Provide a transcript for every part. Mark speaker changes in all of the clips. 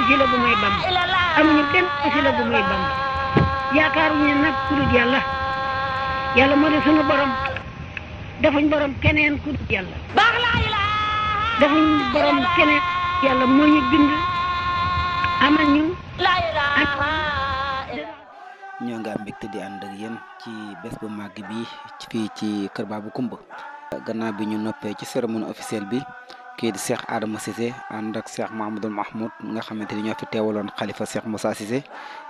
Speaker 1: wasila bu may Bamba amuñu benn wasila bu may Bamba yaakaaruñu nag ku dul yàlla yàlla moo di sunu borom defuñ borom keneen ku dul yàlla defuñ borom keneen yàlla moo ñu bind amal ñu
Speaker 2: ñoo nga am mbégte di ànd ak yéen ci bés bu màgg bi fii ci kër Babou Coumba gannaaw bi ñu noppee ci cérémonie officielle bi kii di Cheikh Adama Cissé ànd ak Cheikh Mahamadul Mahmoud nga xamante ni ñoo fi teewaloon xalifa Cheikh Moussa Cissé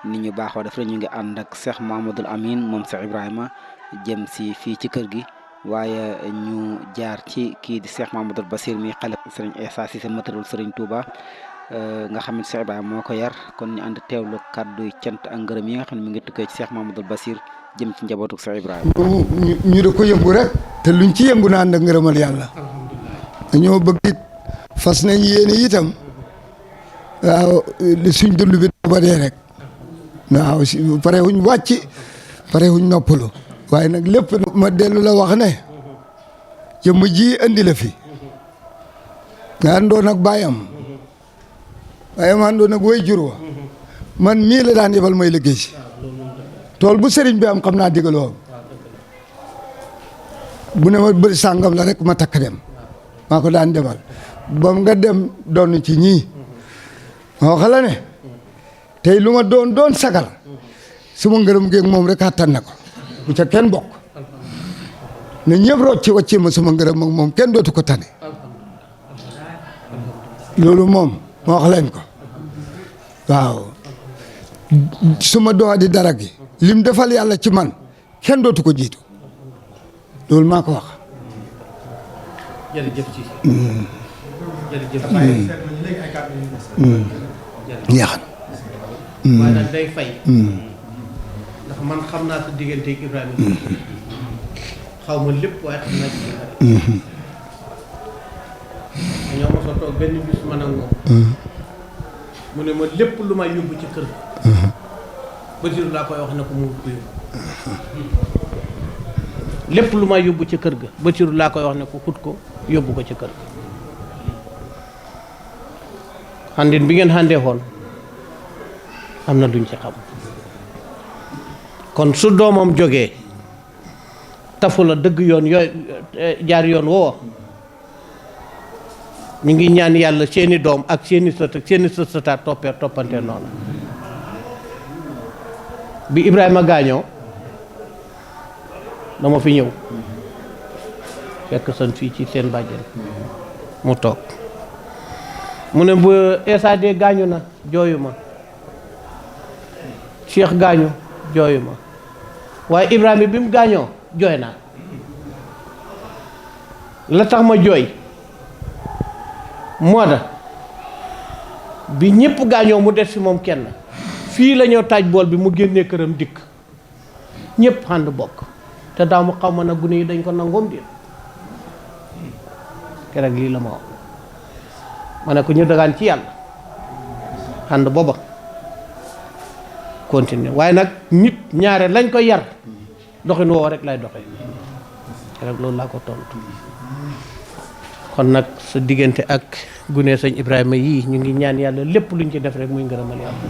Speaker 2: ni ñu baaxoo def rek ñu ngi ànd ak Cheikh Mahamadul Amin moom Cheikh Ibrahima jëm si fii ci kër gi waaye ñu jaar ci kii di Cheikh Mahamadul Basir mi xale Serigne Issa Cissé matarul Serigne Touba nga xam ne Cheikh Ibrahima moo ko yar kon ñu ànd teewlu kàddu cant ak ngërëm yi nga xam ne mi ngi tukkee ci Cheikh Mahamadul Basir jëm ci njabootu Cheikh Ibrahima.
Speaker 3: ñu da ko yëngu rek te luñ ci yëngu na ànd ak ngërëmal yàlla. dañoo bëgg it fas nañ yéene itam waaw suñ dund bi ba dee rek waaw si pare wuñ wàcc pare wuñ noppalu waaye nag lépp ma dellu la wax ne jëmm ji andi la fi nga àndoon ak baayam àndoon ak way jur wa man mii la daan yebal may liggéey si tool bu sëriñ bi am xam naa digaloo bu ne ma bëri sàngam la rek ma takk dem maa ko daan demal ba nga dem doon ci ñii moo xala ne tey lu ma doon sagal suma ngërëm géeg moom rek àttan na ko bu ca kenn bokk ne ñëpp rocci wàcce ma suma ngërëm ak moom kenn dootu ko tane loolu moom moo wax leen ko waaw suma doxa di dara gi lim defal yàlla ci man kenn dootu ko jiitu loolu maa ko wax
Speaker 4: jërëjëf ci jërëjëf
Speaker 3: ñeexan
Speaker 4: waaye nag day fay ndax man xam naa sa diggante ak Ibrahima xaw ma lépp waaye xam naa ci ñoo ma sa toog benn bis man ak moom mu ne ma lépp lu may yóbbu ci kër Basiru laa koy wax ne ko mu ko yóbbu lépp lu may yóbbu ci kër ga Basiru laa koy wax ne ko xut ko yóbbu ko ci kër ga xandin bi ngeen xandee xoon am na duñ ci xam kon su doomam jógee tafu la dëgg yoon yooyu jaar yoon woowa ñu ngi ñaan yàlla seeni doom ak seeni sët ak seeni sët sëtaat toppante noonu bi Ibrahima gaañoo dama fi ñëw fekk san fii ci seen bàjjen mu toog mu ne bu Issa de gaañu na jooyu ma Cheikh gaañu jooyu ma waaye Ibrahima bi mu gaañoo jooy naa la tax ma jooy moo da bi ñëpp gaañoo mu des fi moom kenn fii la ñoo taaj bool bi mu génnee këram dikk ñëpp ànd bokk te daaw mu xaw ma nag gune yi dañ ko nangoom di keroog lii la ma wax ma ne ko ñu dagaan ci yàlla ànd booba continuer waaye nag nit ñaare lañ ko yar doxin woowa rek lay doxee keroog loolu laa ko tontu kon nag sa diggante ak gune sëñ Ibrahima yii ñu ngi ñaan yàlla lépp luñ ci def rek muy ngërëmal yàlla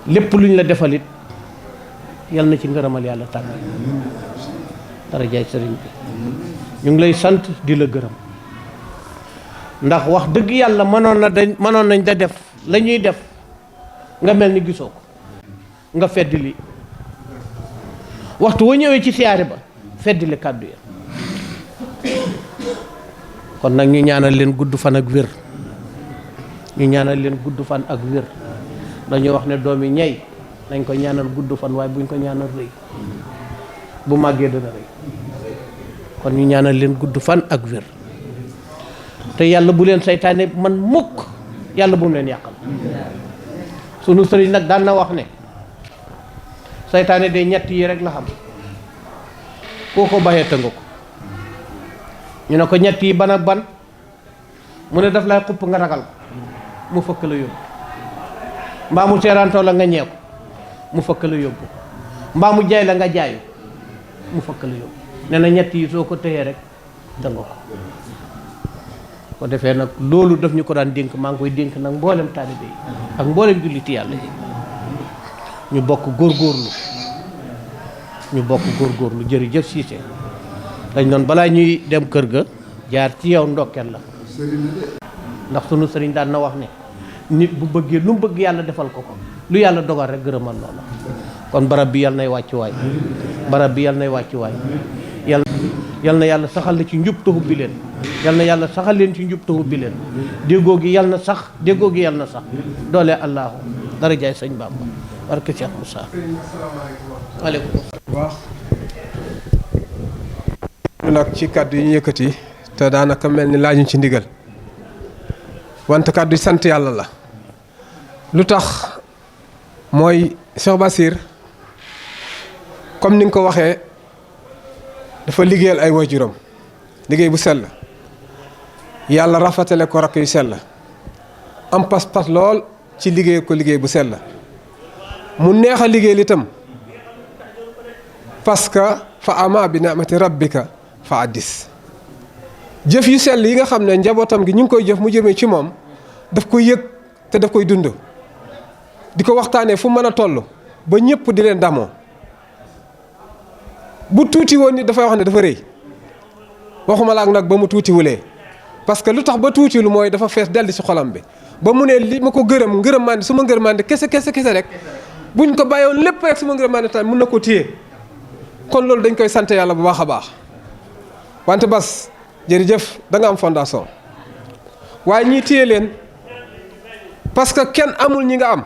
Speaker 4: lépp luñ la defalit yal na ci ngërëmal yàlla tàmbali dara jaay sëriñ bi ñu ngi lay sant di la gërëm ndax wax dëgg yàlla mënoon nañ da def la ñuy def nga mel ni gisoo ko nga feddili waxtu wa ñëwee ci siyaare ba feddili kàddu ya kon nag ñu ñaanal leen gudd fan ak wér ñu ñaanal leen gudd fan ak wér dañuy wax ne doomi ñey nañ ko ñaanal gudd fan waaye buñ ko ñaanal rëy bu màggee dana rëy kon ñu ñaanal leen gudd fan ak wér te yàlla bu leen saytaane man mukk yàlla bu mu leen yàqal sunu sëriñ nag daan na wax ne saytaane de ñett yi rek la xam koo ko baxee tënga ko ñu ne ko ñett yi ban ak ban mu ne daf lay xupp nga ragal mu fëkk la yóbbu mbaa mu seeraantoo la nga ñeeku mu fëkk la yóbbu mbaa mu jaay la nga jaayu mu fëkk la yóbbu nee na ñett yi soo ko téyee rek tënga ko ko defee nag loolu daf ñu ko daan dénk maa ngi koy dénk nag mboolem taalibe yi ak mboolem julliti yàlla yi ñu bokk góorgóorlu jërëjëf Cissé dañ doon balaa ñuy dem kër ga jaar ci yow ndokkeel la ndax sunu sëriñ daan na wax ne nit bu bëggee lu mu bëgg yàlla defal ko lu yàlla dogal rek gërëmal loola kon barab bi yàlla nay wàccuwaay yal na yàlla saxal la ci njub te hubbi leen yal na yàlla saxal leen ci njub te hubbi leen déggoo gi yal na sax doole allahu darajaay sëñ Bamba barke Cheikh Moussa waaleykum
Speaker 5: waaw ñu nag ci kàddu yi ñu yëkkati te daanaka mel ni laajuñ ci ndigal wante kàddu yi sant yàlla la lu tax mooy Cheikh Bassir comme ni nga ko waxee dafa liggéeyal ay waajuram liggéey bu sell yàlla rafetale ko rakk yu sell am pas-pas lool ci liggéey ko liggéey bu sell mu neex a liggéey itam parce que fa ama bi ni'mati rabbika fa addis jëf yu sell yi nga xam ne njabootam gi ñu ngi koy jëf mu jëmee ci moom daf koy yëg te daf koy dund di ko waxtaanee fu mën a toll ba ñëpp di leen damoo bu tuuti woon nit dafay wax ne dafa rëy waxuma la ak nag ba mu tuutiwulee parce que lu tax ba tuutilu mooy dafa fees dellu ci xolam bi ba mu ne li ma ko ngërëmande su ma ngërëmande kese rek buñ ko bàyyoon lépp rek su ma ngërëmande tamit mun na ko téye kon loolu dañ koy sant yàlla bu baax a baax wante Bas jërëjëf da nga am fondation waaye ñii téye leen parce que kenn amul ñi nga am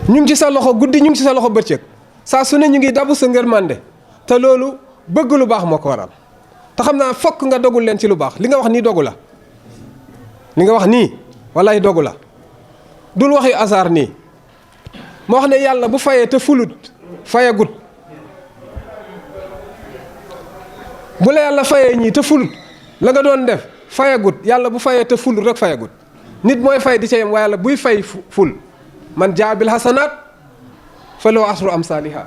Speaker 5: ñu ngi ci sa loxo guddi ñu ngi ci sa loxo bëccëg saa su ne ñu ngi dabu sa ngërmande te loolu bëgg lu baax moo ko waral te xam naa fokk nga dogul leen ci lu baax li nga wax nii dogu la li nga wax nii wallaay dogu la dul waxi hasard nii moo wax ne yàlla bu fayee te fulut fayagut bu la yàlla fayee ñii te fulut la nga doon def fayagut yàlla bu fayee te fulut rek fayagut nit mooy fay di ca yem waaye yàlla buy fay ful man jaa bil hasanaat fa lahu asru amsaaliha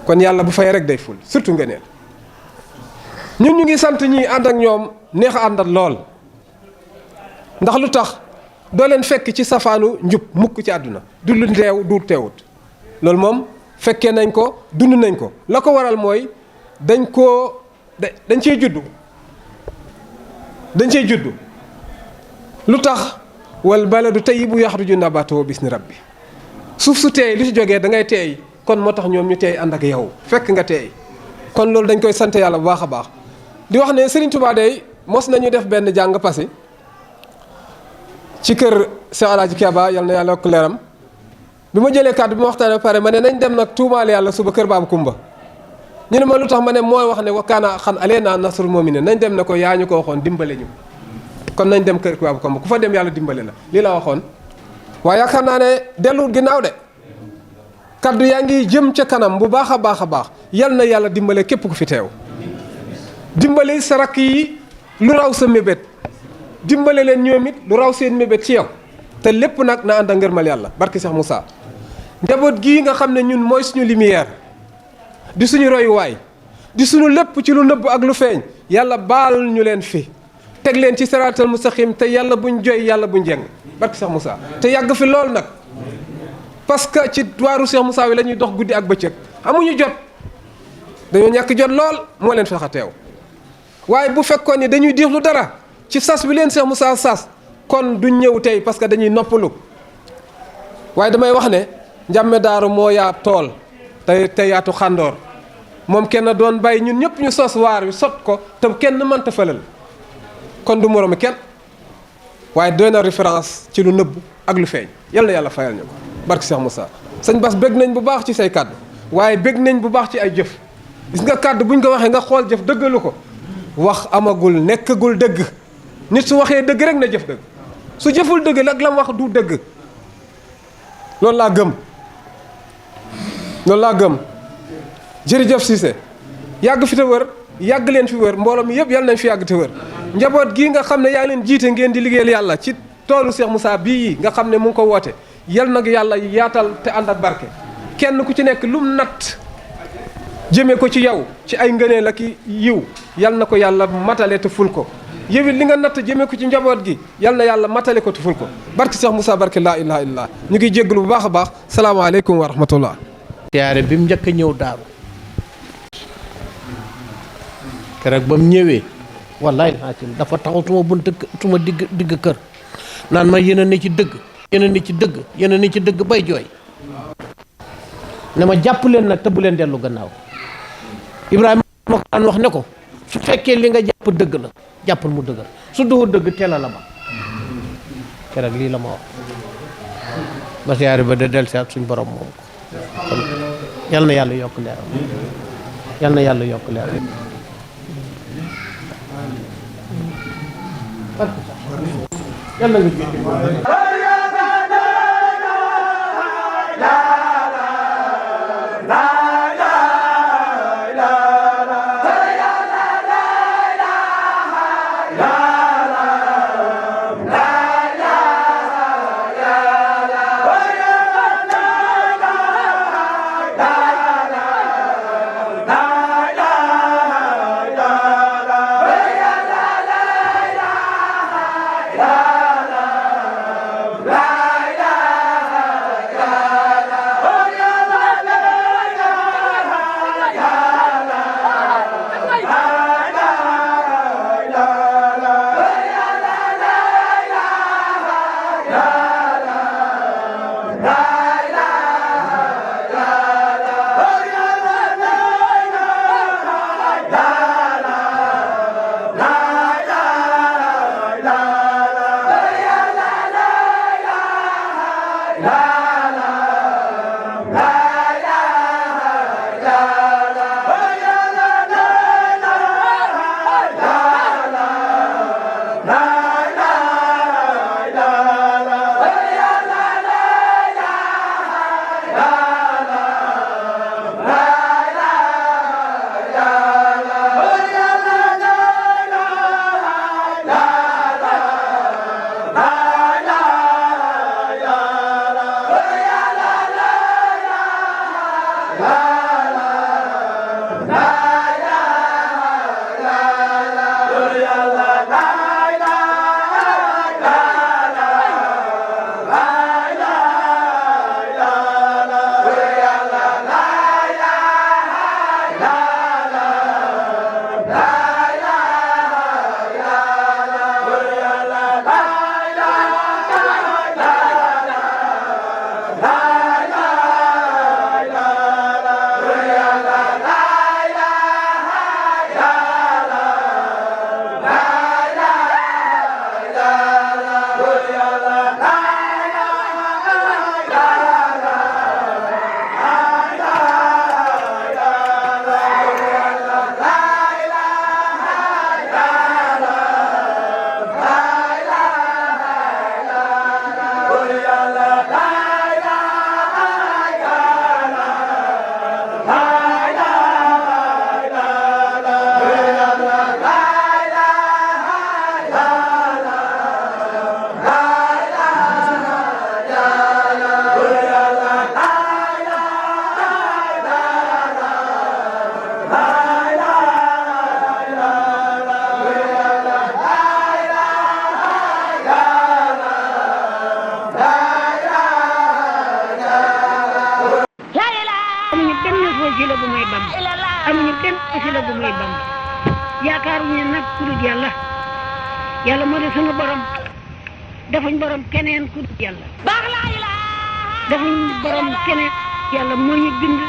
Speaker 5: kon yàlla bu fay rek day ful surtout ngëneel ñun ñu ngi sant ñi ànd ak ñoom neex a àndat lool ndax lu tax doo leen fekk ci safaanu njub mukk ci àdduna du lu teew du teewut loolu moom fekkee nañ ko dund nañ ko la ko waral mooy dañ cee juddu lu tax wal baladu tayyibu yaxruju nabatuhu bisni rabbi suuf su teey lu ci jógee da ngay teey kon moo tax ñoom ñu teey ànd ak yow fekk nga teey kon loolu dañ koy sant yàlla bu baax a baax di wax ne Serigne Touba day mos nañu def benn jàng passé ci kër Cheikh Alaaji Keba yal na yàlla yokk leeram bi ma jëlee kàddu bi ma waxtaanee ba pare ma ne nañ dem nag tuumaal yàlla suba kër Baaba Kumba ñu ne ma lu tax ma ne mooy wax ne wa kaana xan alaynaa nasrul mu'miniin nañ dem ne ko yaa ñu ko waxoon dimbale ñu kon nañ dem kër Baaba Kumba ku fa dem yàlla dimbale la lii la waxoon waaye yaakaar naa ne delluwut ginnaaw de kaddu yaa ngi jëm ca kanam bu baax a baax a baax yal na yàlla dimbale képp ku fi teew dimbale sa rakk yi lu raw sa mébét dimbale leen ñoom it lu raw seen mébét ci yow te lépp nag na ànd ak ngërmal yàlla barki Cheikh Moussa njaboot gii nga xam ne ñun mooy suñu lumière di suñu royuwaay di suñu lépp ci lu nëbb ak lu feeñ yàlla baal ñu leen fi teg leen ci siraatal mustaqim te yàlla buñ joy yàlla buñ jeng barki Cheikh Moussa te yàgg fi lool nag parce que ci waaru Cheikh Moussa wi la ñuy dox guddi ak bëccëg amuñu jot dañoo ñàkk jot lool moo leen fex a teew waaye bu fekkoon ni dañuy diixlu dara ci sas bi leen Cheikh Moussa sas kon duñ ñëw tey parce que dañuy noppalu waaye damay wax ne njàmme daaru moo yaat tool te yaatu xàndoor moom kenn doon bàyyi ñun ñëpp ñu sos waar wi sot ko te kenn mënta fëlal kon du moromi kenn waaye doy na référence ci lu nëbb ak lu feeñ yal na yàlla fayal ñu ko barke Cheikh Moussa sëñ Bass bég nañ bu baax ci say kàddu waaye bég nañ bu baax ci ay jëf gis nga kàddu buñ ko waxee nga xool jëf dëggalu ko wax amagul nekkagul dëgg nit su waxee dëgg rek na jëf dëgg su jëful dëgg nag la mu wax du dëgg loolu laa gëm jërëjëf Cissé yàgg fi te wër yàgg leen fi wër mbooloo mi yëpp yàlla nañ fi yàgg te wër njaboot gii nga xam ne yaa leen jiite ngeen di liggéeyal yàlla ci toolu Cheikh Moussa bii nga xam ne mu ngi ko woote yal nag yàlla yaatal te ànd ak barke kenn ku ci nekk lum natt jëmee ko ci yow ci ay ngëneel ak yiw yal na ko yàlla matale te ful ko yow it li nga natt jëmee ko ci njaboot gi yal na yàlla matale ko te ful ko barki Cheikh Moussa barki laa ilaha illallah ñu ngi jéggalu bu baax a baax salaamaaleykum wa rahmatullah.
Speaker 4: siyaare bi mu njëkk a ñëw daaru keroog ba mu ñëwee wallaay dafa taxaw suma digg kër naan ma yéen a ne ci dëgg yéen a ne ci dëgg yéen a ne ci dëgg bay jooy ne ma jàpp leen nag te bu leen dellu gannaaw Ibrahima ma ko daan wax ne ko su fekkee li nga jàpp dëgg la jàppal mu dëgër su doo dëgg teela la ba keroog lii la ma wax ba siyaare ba de del seet suñ borom moom ko kon yal na yàlla yokk leeram yal na yàlla yokk leeram yàlla nga
Speaker 1: yaakaaruñu nag ku dul yàlla yàlla moo di sunu borom defuñ borom keneen ku dul yàlla defuñ borom keneen yàlla moo ñu bind